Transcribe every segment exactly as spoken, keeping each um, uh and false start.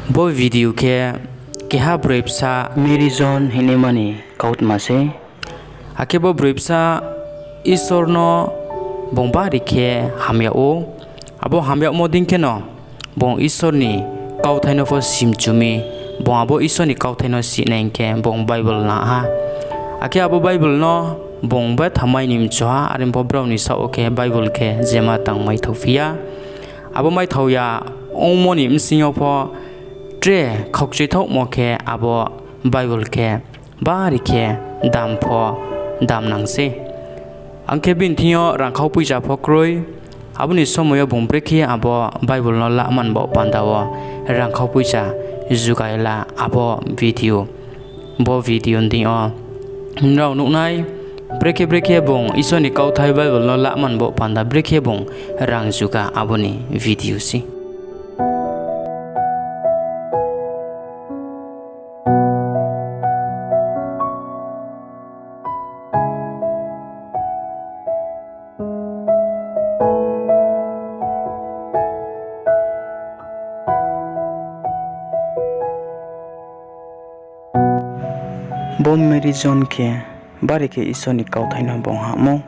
Bo video khe keha broi bsa Mary John hingnaima ni kautma sei. Akhe bo broi bsa Isor no bung bari khe ham yag ou. Abo ham yagmo dei kheno bung Isor ni kauthai no pho simchu mi, bung abo Isor ni kauthai no sinai hing khe bung Bible la ha. Akhe abo Bible no bung betha mai ni mchu ha, are pho brao ni saoh wo khe Bible khe jema tang maithao phi ya. Abo maithao ya ongmo ni bsing yo pho tre khaukchuithaohmo khe abo Bible khe bari khe dam pho damnang sei. Ang khe bini thing yo rangkhau poicha pho kroi. Abo ni somoi yo bung brekhe abo Bible no laman baoh panda wo rangkhau poicha jugai la abo video, bo video ni deing yo nrao nuh nai, brekhe brekhe bung Isor ni kauthai Bible no laman baoh panda brekhe bung rang juga abo ni video sei. Bo Mary John khe bari khe Isor ni kauthai no bung ham ou.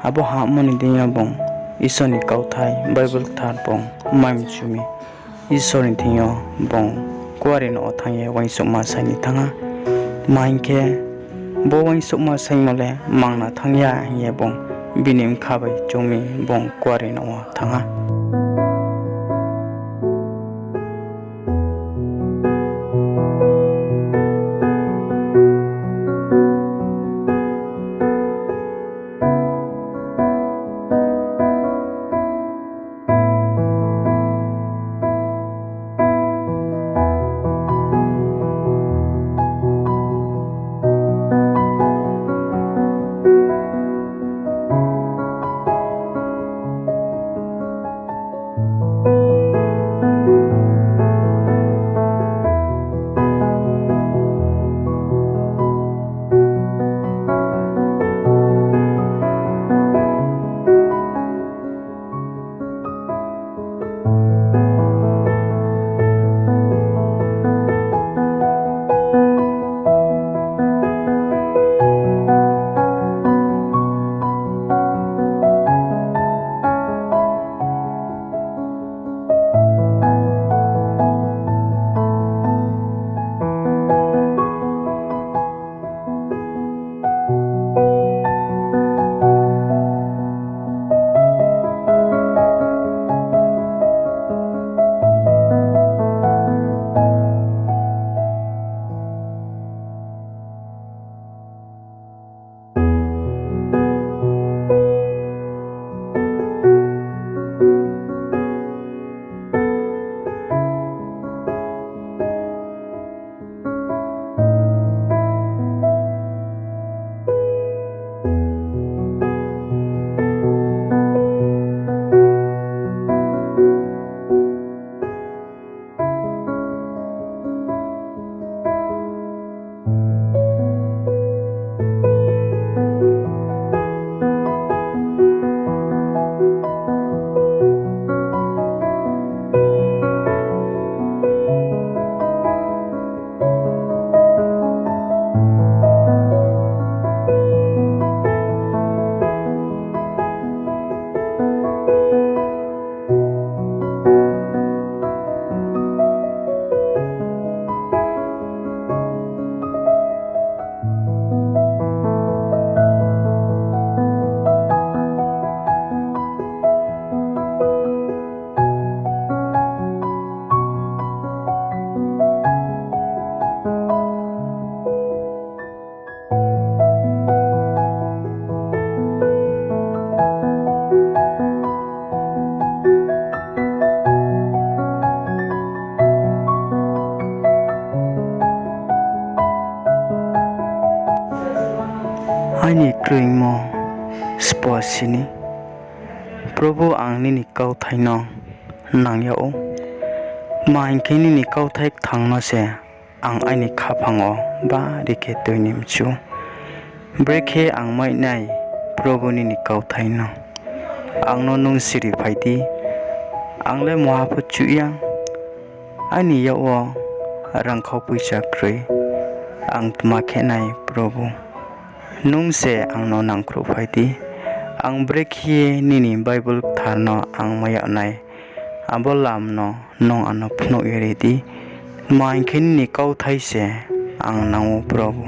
Abo hammo ni deing yo bung Isor ni kauthai Bible kthar bung mai mchu mi. Isor ni thing yo bung kuarenouh wo thanng ye uaingsouhma saing ni thanng ha. Tma hing khe, bo uaingsouhma saingmo le mangna thanng ya hing ye bung bini bkha bai choung mi bung kuarenouh wo thanng ha. Aini kroimo spo sini, Probu, ang nini kauthai no nang yag ou. Tma hing khe, nini kauthai kthang no se ang aini khaphang wo bari khe tui ni mchu ou. Brekhe ang mai nai, Probu, nini kauthai no? Ang no nung siri phai di. Ang le muha pho chuh ya, Aini yak wo rangkhau poicha kroi, ang tma khe nai, Probu? Nung se ang no nangkhruhphai di. Ang brekhe ye nini Bible kthar no ang mai yag nai, abo lam no nung ang no phnuh ye ri di. Tma hing khe, nini kauthai se ang nang ou, Probu.